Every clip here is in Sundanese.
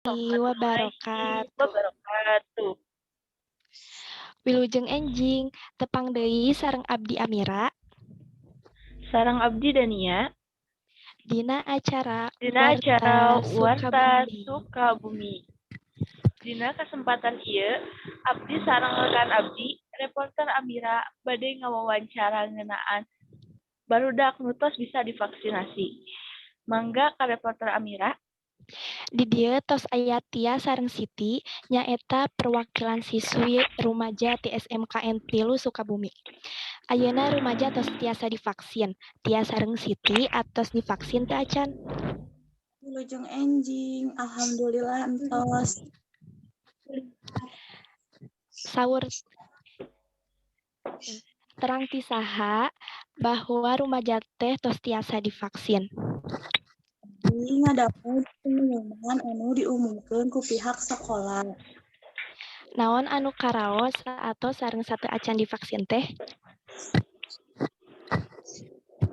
Wabarakatuh. Wabarakatuh. Wilujeng enjing, tepang deui sareng Abdi Amira. Sareng Abdi Dania. Dina acara Dina acara Warta Warta Sukabumi. Sukabumi. Dina kesempatan ieu, abdi sareng rekan abdi, reporter Amira, bade ngawawancara ngeunaan barudak nu tos bisa divaksinasi. Mangga ka reporter Amira. Di dieu tos aya Tia sareng Siti, nyaeta perwakilan siswi rumaja ti SMKN 3 Sukabumi. Ayeuna rumaja tos tiasa divaksin. Tia sareng Siti atos divaksin teu acan? Wilujeng enjing, alhamdulillah entos. Saur terang ti saha bahwa rumaja teh tos tiasa divaksin? Abdi ngadamel pengumuman anu diumumkeun ku pihak sakola. Naon anu karaos saatos sareng sateuacan divaksin teh?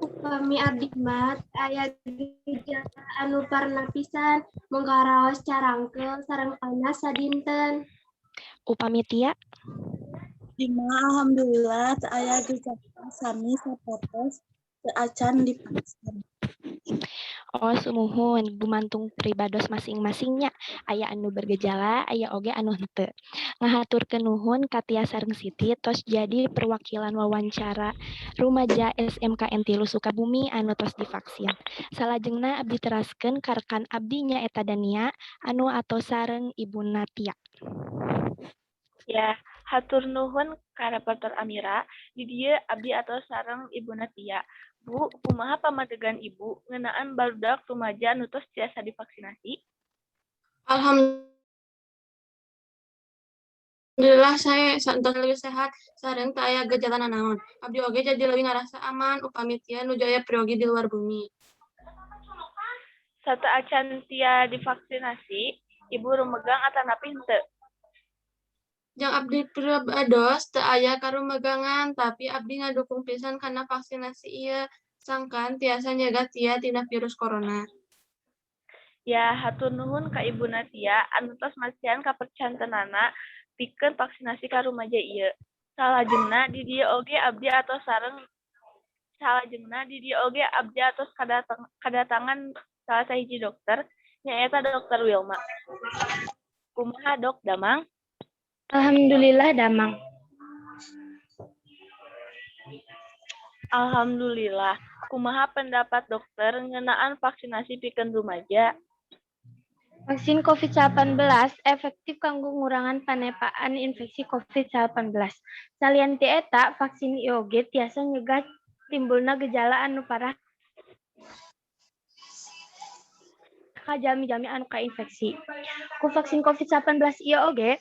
Upami abdi mah teu aya gejala anu parna pisan, mung karaos carangkeul sareng panas sadinten. Upami Tia? Abdi mah alhamdulillah teu aya gejala sami sapertos teu acan divaksin. Oh, sumuhun, gumantung pribados masing-masing nya. Aya anu bergejala, aya oge anu henteu. Ngahaturkeun nuhun ka Tia sareng Siti tos jadi perwakilan wawancara rumaja SMKN 3 Sukabumi anu tos divaksin. Salajengna abdi teraskeun ka rekan abdi nyaeta Dania anu atos sareng Ibuna Tia. Ya, hatur nuhun ka reporter Amira. Di dieu abdi atos sareng Ibuna Tia. Bu, kumaha pamadegan Ibu ngeunaan barudak rumaja nu tos tiasa divaksinasi? Alhamdulillah saya saentos leuwih sehat sareng teu aya gejala nanaon. Abdi oge jadi leuwih ngarasa aman upami Tia nuju aya peryogi di luar bumi. Sateuacan Tia divaksinasi, Ibu rumegang atanapi henteu? Jang abdi pribados teu aya karumegangan, tapi abdi ngadukung pisan kana vaksinasi ieu, sangkan tiasa nyegah Tia tina virus corona. Ya, hatur nuhun ka Ibuna Tia anu tos masihan kapercantenana pikeun vaksinasi ka rumaja ieu. Salajengna di dieu oge abdi atos sareng Salajengna di dieu oge abdi atos kadatangan salah sahiji dokter, nyaeta Dokter Wilma. Kumaha, Dok, damang? Alhamdulillah damang. Alhamdulillah. Kumaha pendapat dokter ngeunaan vaksinasi pikeun rumaja? Vaksin COVID-19 efektif kanggo ngurangan panepaan infeksi COVID-19. Salian ti eta, vaksin ieu oge tiasa nyegah timbulna gejala anu parah ka jalmi-jalmi anu kainfeksi. Ku vaksin COVID-19 ieu oge,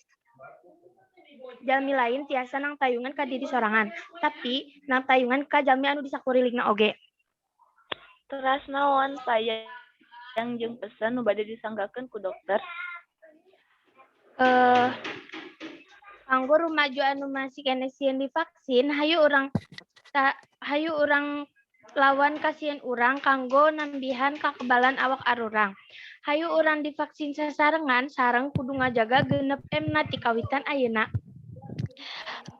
jalmi lain tiasa nangtayungan ka diri sorangan, tapi nangtayungan ka jalmi anu di sakurilingna oge. Teras naon payang jeung pesen nu bade disanggakeun ku dokter? Kanggo rumaja anu masih keneh sieun divaksin, hayu urang lawan kasieun urang kanggo nambihan kakebalan awak arurang. Hayu urang divaksin sasarengan sareng kudu ngajaga 6M na ti kawitan ayeuna.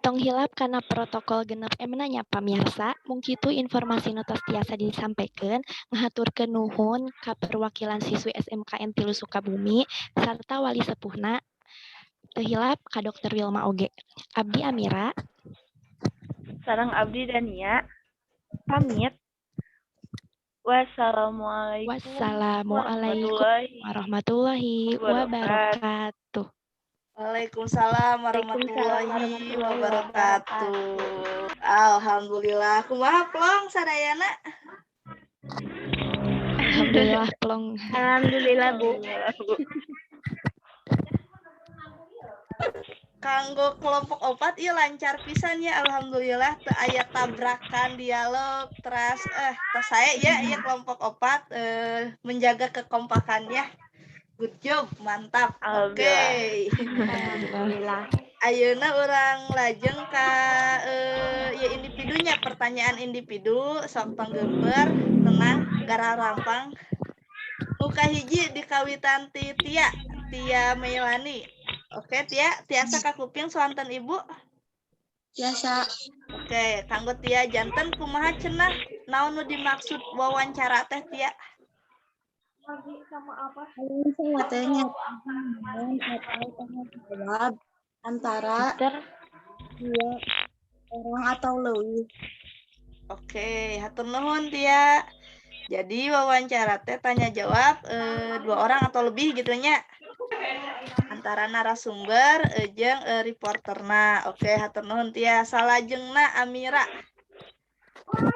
Tong hilap kana protokol 6M na nya pamiarsa, mung kitu informasi nu tos tiasa disampaikan. Ngahaturkeun nuhun ka perwakilan siswi SMKN 3 Sukabumi sarta wali sepuhna. Teu hilap ka Dokter Wilma oge. Abdi Amira sareng Abdi Dania pamit. Wassalamualaikum Wassalamualaikum warahmatullahi wabarakatuh. Waalaikumsalam warahmatullahi wabarakatuh. Alhamdulillah. Kumaha plong sadayana? Alhamdulillah plong. Alhamdulillah, Bu. Kanggo kelompok 4 ieu lancar pisan ya, alhamdulillah teu aya tabrakan dialog teras tos sae ya ieu kelompok 4 menjaga kekompakannya. Good job, mantap. Oke. Alhamdulillah. Ayeuna urang lajeng ka ya individunya, pertanyaan individu, sok tong geumpeur, tenang, gararampang. Nu kahiji dikawitan ti Tia. Tia Meilani. Oke, Tia, tiasa kakuping soanten Ibu? Biasa. Oke, kanggo Tia, janten kumaha cenah, naon nu dimaksud wawancara teh, Tia? Wawancara teh nyaeta hubungan atau tanya jawab antara dua orang atau lebih. Oke, hatur nuhun, Tia. Jadi wawancara teh tanya jawab dua orang atau lebih gitu nya. Antara narasumber jeung reporterna. Oke, hatur nuhun, Tia. Salajengna Amira.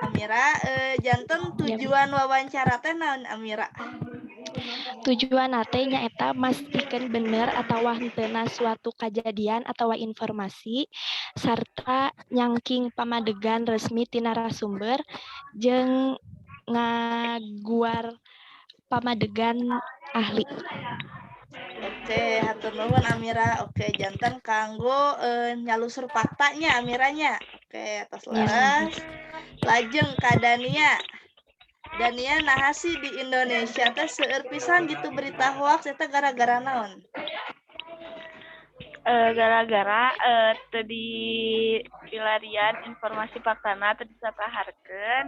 Amira, janten tujuan wawancara teh naon, Amira? Tujuan teh nyaeta mastikeun bener atawa henteuna suatu kajadian atawa informasi sarta nyangking pamadegan resmi ti narasumber jeung ngaguar pamadegan ahli. Oke, hatur nuhun, Amira. Oke, janten kanggo nyalusur faktanya Amiranya. Oke, atas Ya. leres. Lajeng ka Dania. Dania, naha sih di Indonesia teh seueur pisan gitu berita hoax, eta gara-gara naon? Gara-gara teu dipilarian informasi faktana, teu disataharkeun,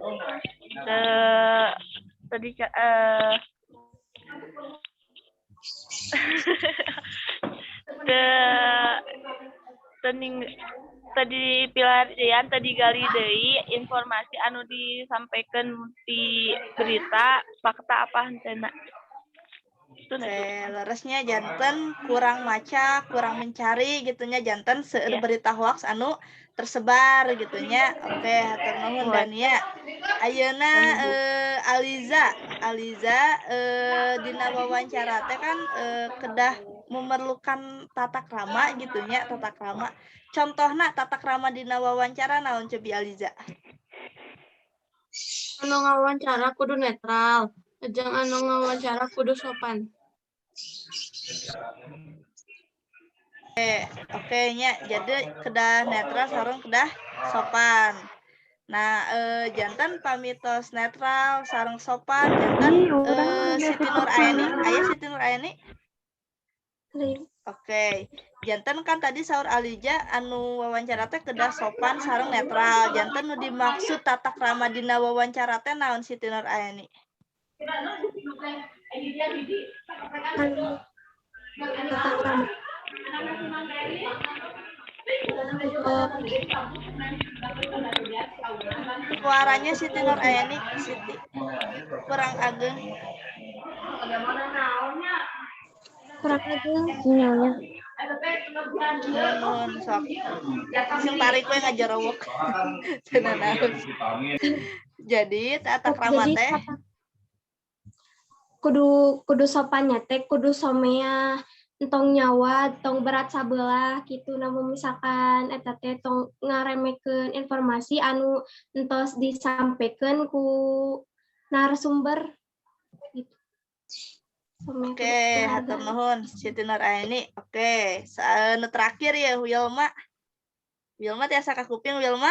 teu teu di teu teu ning teu dipilarian, teu digali deui informasi anu disampaikan di berita fakta apa henteuna. Itu. Oke, leresnya janten kurang maca, kurang mencari gitunya, janten seueur berita hoax anu tersebar gitunya. Oke, hatur nuhun, Dania. Ayeuna Aliza, Aliza, dina wawancara teh kan kedah memerlukan tata krama gitunya, tata krama. Contohna tata krama dina wawancara naon cobi, Aliza? Anu ngawawancara kudu netral, jeung anu ngawawancara kudu sopan. Oke nya, jadi kedah netral sareng kedah sopan. Nah, janten pami tos netral sareng sopan, janten Siti Nur Aini, aya Siti Nur Aini? Oke, janten kan tadi saur Alija anu wawancara teh kedah sopan sareng netral. Janten nu dimaksud tata krama dina wawancara teh naon, Siti Nur Aini? Tata krama. Suaranya Siti Nur Aini, Siti, kurang ageng. Kurang ageng. Nuhun, sok. Sing tarik we ngajarowok. Teu nanaon. Jadi tata krama Jadi teh kudu kudu sopannya teh kudu somea, entong nyawa, tong berat sabelah gitu. Namun misalkan eta teh tong ngaremekeun informasi anu entos disampaikan ku narasumber gitu. Somea. Oke, hatur nuhun, Siti Nur Aini. Oke, nu terakhir ya Wilma. Wilma, tiasa kakuping, Wilma?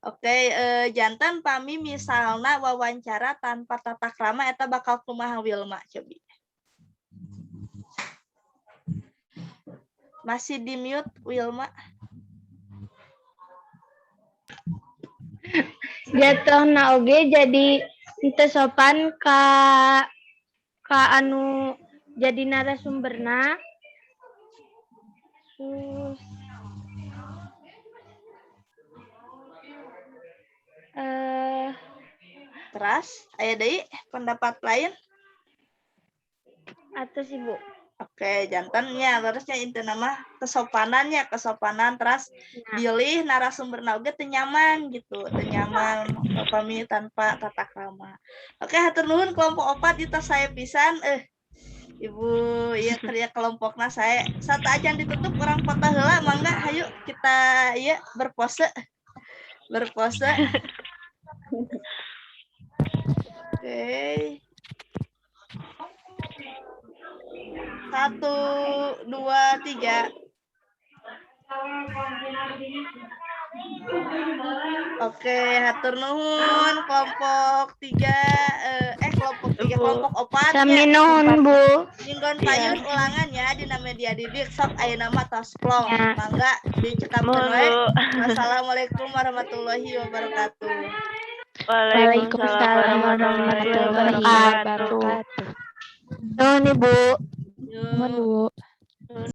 Oke, janten pami misalna wawancara tanpa tata krama eta bakal kumaha, Wilma cobi? Masih di mute, Wilma. Jatuhna oge jadi henteu sopan ka anu jadi narasumberna. Terus Teras, aya deui pendapat lain? Atos, Ibu. Oke, jantennya terusnya intina mah kesopanannya, kesopanan, terus Nah. bilih narasumberna oge teu nyaman gitu, teu nyaman upami tanpa tata krama. Oke, hatur nuhun kelompok opat, itu saya pisan Ibu ieu kerja kelompokna saya. Sateuacan ditutup, urang foto heula mangga, hayu kita ieu berpose. Berpose. Oke. 1, 2, 3. Oke, hatur nuhun kelompok 3. Kelompok 3, Bu. kelompok 4 Sami nya. nuhun, Bu. Minggon payun ulangan ya dina media didik, sok ayeuna mah tos plong. Ya. Mangga dicekapkeun Mohon, wae. Bu. Wassalamualaikum warahmatullahi wabarakatuh. Waalaikumsalam warahmatullahi wabarakatuh. Nuhun, Ibu. Nuhun, Bu.